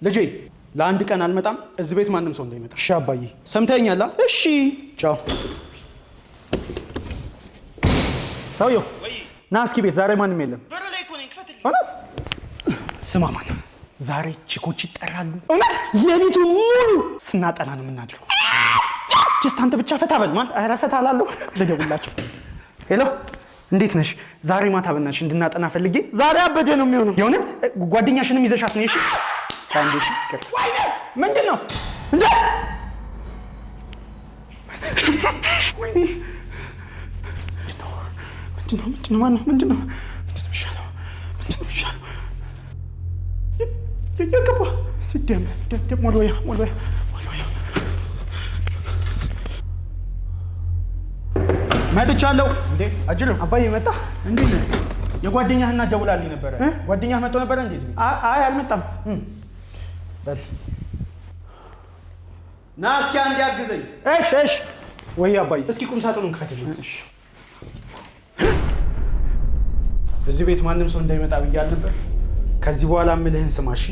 ልጄ ለአንድ ቀን አልመጣም። እዚህ ቤት ማንም ሰው እንዳይመጣ። እሺ አባዬ፣ ሰምተኸኛል? እሺ፣ ቻው። ሰውየው ና እስኪ ቤት ዛሬ ማንም የለም። እውነት ስማ፣ ማን ዛሬ ቺኮች ይጠራሉ። እውነት ሌሊቱ ሙሉ ስናጠና ነው የምናድረው። Just አንተ ብቻ ፈታ በል። ማን ኧረ ፈታ እላለሁ። ልደውላቸው። Hello፣ እንዴት ነሽ? ዛሬ ማታ በእናትሽ እንድናጠና ፈልጌ። ዛሬ አበደ ነው የሚሆነው። የእውነት ጓደኛሽንም ይዘሻት ነው። እሺ አንዴ። ወይኔ ምንድን ነው እንዴ? ወይኔ ምንድን ነው? ምንድን ነው? ማነው? ምንድን ነው? ምንድን ነው የሚሻለው? ምንድን ነው የሚሻለው? የገባ ደም ደም ሞልወያ ሞልወያ ሞልወያ መጥቻለሁ። እንዴ አጅልም አባዬ መጣ። እንዴት ነህ? የጓደኛህ እናት ደውላልኝ ነበረ። ጓደኛህ መጥቶ ነበረ እንዴ? አይ አልመጣም። በል ና እስኪ አንዴ አግዘኝ። እሺ እሺ። ወይ አባዬ እስኪ ቁም ሳጥኑን ክፈትልኝ። እሺ። እዚህ ቤት ማንም ሰው እንዳይመጣ ብዬ አልነበር? ከዚህ በኋላ የምልህን ስማ እሺ።